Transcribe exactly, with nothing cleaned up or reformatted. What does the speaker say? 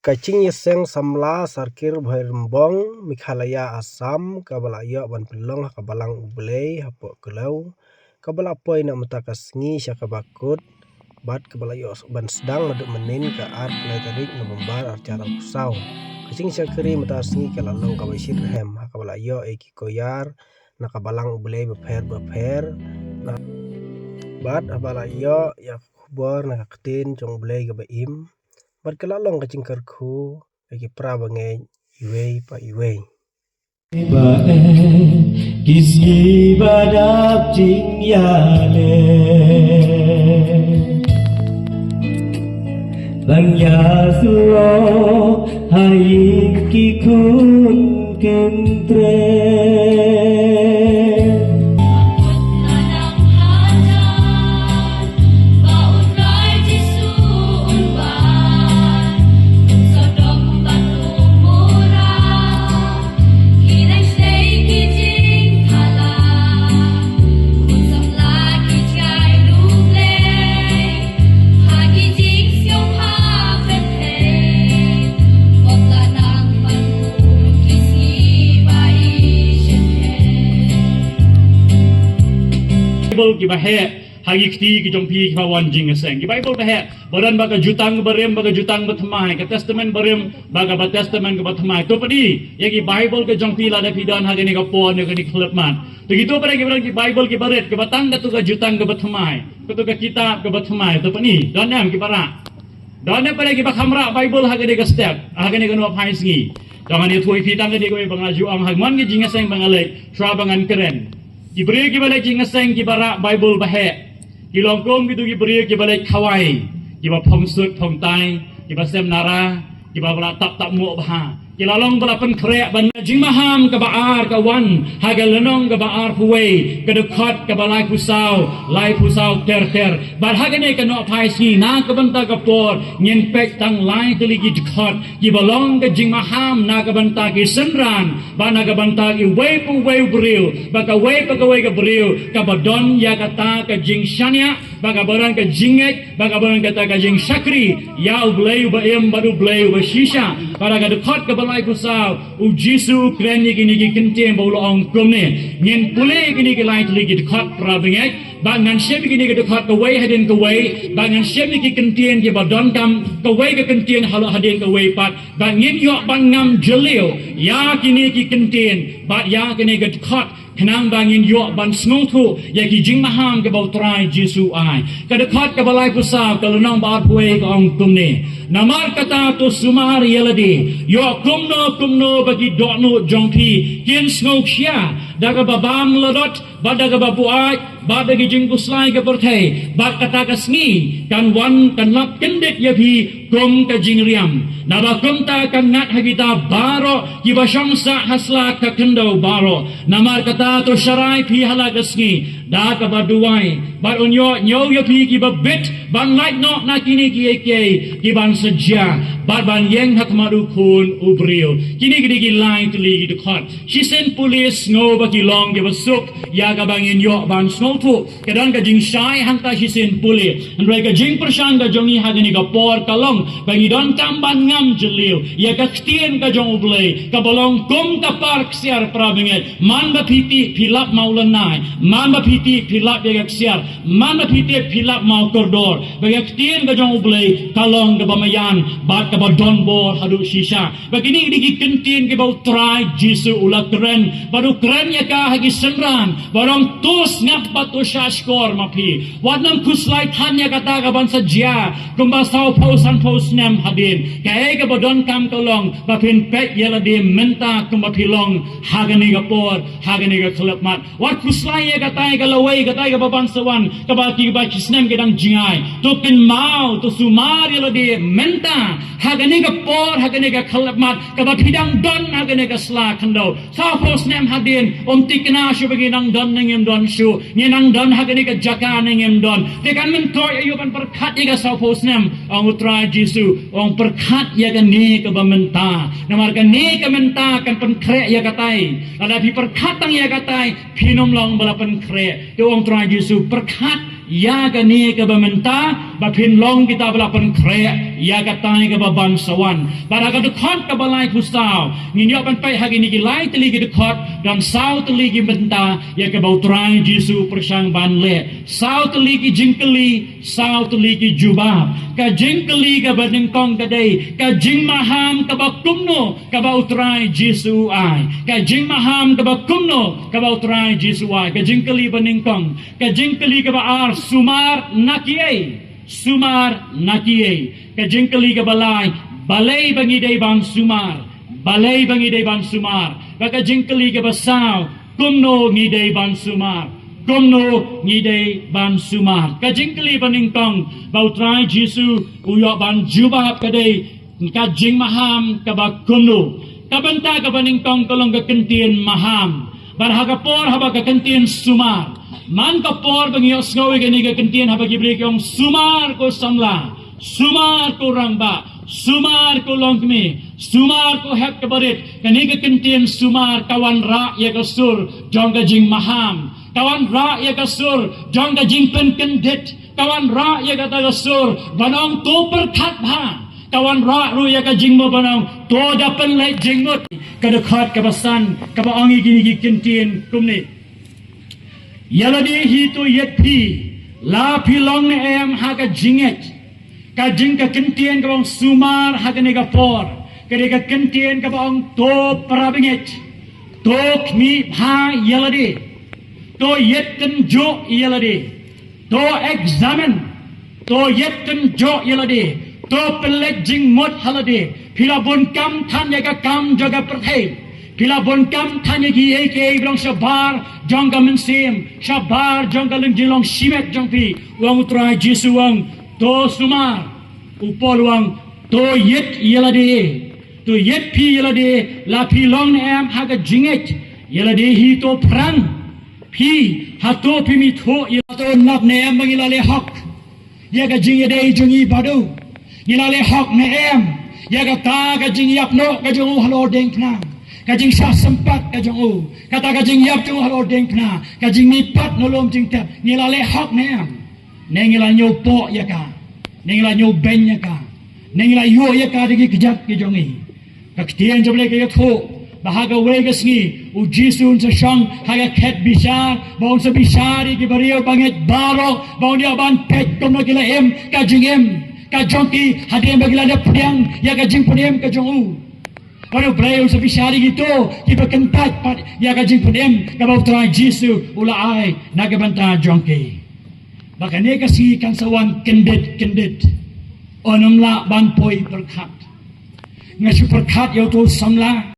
Ka jingïaseng samla Sarkir Bhoirymbong, Meghalaya, Assam, kaba la ïoh ban pynlong ha ka Balang U Blei hapoh Khlaw, kaba la poi na mynta ka sngi sha kaba kut, bad kaba la ïoh ban sdang naduh mynnin ka ar lai tarik November ar hajar arphew saw. Ka jingshakri mynta ka sngi ka la long kaba shitrhem, ha kaba la ïoh ïa ki koyar na ka Balang U Blei bapher bapher, na bad haba la ïoh ïa ka khubor na ka ktien jong U Blei kaba im, bad ka la long ka jingkyrkhu ïa ki para bangeit iwei pa iwei. Ba eh, ki sngi ba dap jingïaleh. Ban ïasyrok ha ïing ki khun kyntrei. Baibl kiba heh ha ki kti ki jong phi kiba wan jingïaseng. Ki Baibl ba heh, ba don ba ka Jutang Barim, ba ka Jutang Bathymmai, ka Testament Barim, ba ka ba Testament kaba thymmai. To pyni ïa ki Baibl ka jong phi lada phi don ha kane ka por ne kane ka khyllipmat. To kito pat ki ba don ki Baibl kiba rit, kiba tang kato ka Jutang kaba thymmai, kato ka kitab kaba thymmai. To pyni, don em kiba rah? Don em pat kiba kham rah Baibl ha kane ka step, ha kane ka nongphai sngi? To ngin ïathuh ïa phi tang kane kawei ba nga ju ong ha mon ka jingïaseng ba nga leit, shuwa ba ngan kren. Ki briew kiba leit jingïaseng kiba rah Baibl ba heh ki long kum kito ki briew kiba leit khawai, kiba phong sut phong tai, kiba sem nara, kiba ba la tap tap muh bha. Ki la long ba la pynkhreh ban na jingmaham kaba ar ka wan ha ka lynnong kaba arphew wei, ka dkhot kaba laiphew saw, laiphew saw ter ter. Bad ha kane ka nongphai sngi na ka bynta ka por ngin peit tang lai tylli ki dkhot kiba long ka jingmaham na ka bynta ki synran bad na ka bynta kiwei pa uwei u briew, bad kawei pa kawei ka briew kaba don ïa kata ka jingshaniah, bad kaba don ka jingngeit, bad kaba don kata ka jingshakri ïa U Blei uba im bad U Blei uba shisha. Bad ha ka dkhot kaba laiphew saw, U Jisu u kren ïa kine ki kyntien ba u la ong kumne. Ngin pule ïa kine ki lai tylli ki dkhot, para bangeit, bad ngan shim ïa kine ki dkhot kawei hadien kawei, bad ngan shim ïa ki kyntien kiba donkam, kawei ka kyntien halor hadien kawei pat, bad ngin ïoh ban ngam jylliew ïa kine ki kyntien bad ïa kine ki dkhot, khnang ba ngin ïoh ban sngewthuh ïa ki jingmaham kiba U Trai Jisu u ai. Ka dkhot kaba laiphew saw, ka lynnong ba arphew wei, ka ong kumne: Namar kata to sumar ïa lade, ïoh kumno kumno ba ki dohnud jong phi kin sngewkhia da kaba bam ladot bad da kaba buaid bad da ki jingkhuslai ka pyrthei, bad kata ka sngi kan wan, kan lap kyndit ïa phi kum ka jingriam. Naba kumta kan ngat ha kita baroh kiba shong sah ha sla ka khyndew baroh. Namar kata to sharai phi ha la ka sngi da kaba duwai, bad un ïoh ñiew ïa phi kiba bit ban lait noh na kine kiei kiei kiban sa jia, bad ban ïeng ha khmat U Khun u briew. Kine ki dei ki lai tylli ki dkhot. Shisien pule, sngew ba ki long kiba suk ïa kaba ngin ïoh ban sngewthuh. Ka don ka jingshai hangta shisien pule. Hynrei ka jingpyrshang ka jong ngi ha kane ka por ka long ba ngi donkam ban ngam jylliew ïa ka ktien ka jong U Blei, kaba long kum ka par ksiar, para bangeit. Man ba phi tih phi lap ma u lynnai, man ba phi tih phi lap ïa ka ksiar, man ba phi tih phi lap ma u kordor, ba ka ktien ka jong U Blei ka long kaba maïan bad kaba don bor haduh shisha. Ba kine ki dei ki kyntien kiba U Trai Jisu u la kren, bad u kren ïa ka ha ki synran, ba u ong, to sngap bad to shahshkor ma phi. Wat nym khuslai than ïa kata kaban sa jia kumba sawphew sanphew snem hadien. Kaei kaba donkam ka long ba phin peit ïa lade mynta kumba phi long ha kane ka por, ha kane ka khyllipmat. Wat khuslai ïa katai ka lawei, katai kaba ban sa wan, kaba ki, ba ki snem ki dang jngai. To kynmaw, to sumar ïa lade mynta ha kane ka por, ha kane ka khyllipmat kaba phi dang don ha kane ka sla khyndew. Sawphew snem hadien, ym thikna shuh ba ngi nang don ne ngim don shuh, ngi nang don ha kane ka jaka ne ngim don. Te kan myntoi aïu ban pyrkhat ïa ka sawphew snem? Ong U Trai Jisu, ong, pyrkhat ïa kane kaba mynta. Namar kane ka mynta kan pynkhreh ïa katai. Lada phi pyrkhat tang ïa katai, phin ym long ba la pynkhreh. Te ong U Trai Jisu, pyrkhat ïa kane kaba mynta, Ba phin long kita ba la pynkhreh ïa katai kaba ban sa wan. Bad ha ka dkhot kaba laiphew saw ngin ïoh ban peit ha kine ki lai tylli ki dkhot, don saw tylli ki bynta ïa kaba U Trai Jisu u pyrshang ban leh. Saw tylli ki jingkylli, saw tylli ki jubab. Ka jingkylli kaba nyngkong ka dei, ka jingmaham kaba kumno kaba U Trai Jisu u ai? Ka jingmaham kaba kumno kaba U Trai Jisu u ai? Ka jingkylli ba nyngkong. Ka jingkylli kaba ar, sumar na kiei? Sumar na kiei? Ka jingkylli kaba lai, balei ba ngi dei ban sumar? Balei ba ngi dei ban sumar? Bad ka jingkylli kaba saw, kumno ngi dei ban sumar? Kumno ngi dei ban sumar? Ka jingkylli ba nyngkong ba U Trai Jisu u ïoh ban jubab ka dei, ka jingmaham kaba kumno? Ka bynta kaba nyngkong ka long ka kyntien maham. Bad ha ka por haba ka kyntien sumar, man ka por ba ngi ïohsngew ïa kane ka kyntien haba ki briew ki ong, sumar ko samla, sumar ko rangbah, sumar ko longkmie, sumar ko hep kaba rit. Kane ka kyntien sumar ka wanrah ïa ka sur jong ka jingmaham, ka wanrah ïa ka sur jong ka jingpynkyndit, ka wanrah ïa kata ka sur ban ong, to pyrkhat bha. Ka wanrah ruh ïa ka jingmut ban ong, to da pynleit jingmut. Ka dkhot kaba san kaba ong ïa kine ki kyntien kumne: Ïa lade hi to ïit phi, la phi long ne em ha ka jingngeit. Ka jing, ka kyntien kaba ong sumar ha kane ka por ka dei ka kyntien kaba ong, to para bangeit, to khmih bha ïa lade, to ïit kynjoh ïa lade, to examine, to ïit kynjoh ïa lade, to pynleit jingmut ha lade. Phi la bun kam than ïa ka kam jong ka pyrthei, phi la bun kam than ïa kiei kiei ba long shabar jong ka mynsiem, shabar jong ka jinglong shimet jong phi. U ong U Trai Jisu, u ong, to sumar. U Paul u ong, to ïit ïa lade, to ïit phi ïa lade, la phi long ne em ha ka jingngeit. Ïa lade hi to phrang phi, hato phim ithuh ïa, to nap ne em ba ngi la leh hok ïa ka jingïadei jong ngi bad u? Ngi la leh hok ne em ïa kata ka jingïap noh ka jong u halor diengphna, ka jingshah sympat ka jong u, kata ka jingïap jong u halor diengphna, ka jingmihpat na lum jingtep? Ngi la leh hok ne em? Ne ngi la ñiewpoh ïa ka, ne ngi la ñiewbeiñ ïa ka, ne ngi la ïuh ïa ka da ki kjat ki jong ngi? Ka ktien jong U Blei ka ïathuh ba ha kawei ka sngi U Jisu un sa shong ha ka khet bishar, ba un sa bishar ïa ki briew bangeit baroh, ba un ïoh ban peit kumno ki la im ka jingim ka jong ki hadien ba ki la dep pdiang ïa ka jingpynim ka jong u. Bad U Blei un sa bishar ïa kito kiba kyntait pat ïa ka jingpynim kaba U Trai Jisu u la ai na ka bynta jong ki. Ba kane ka sngi kan sa wan kyndit kyndit. Ym lah ban poi pyrkhat. Nga shu pyrkhat ïa uto u samla.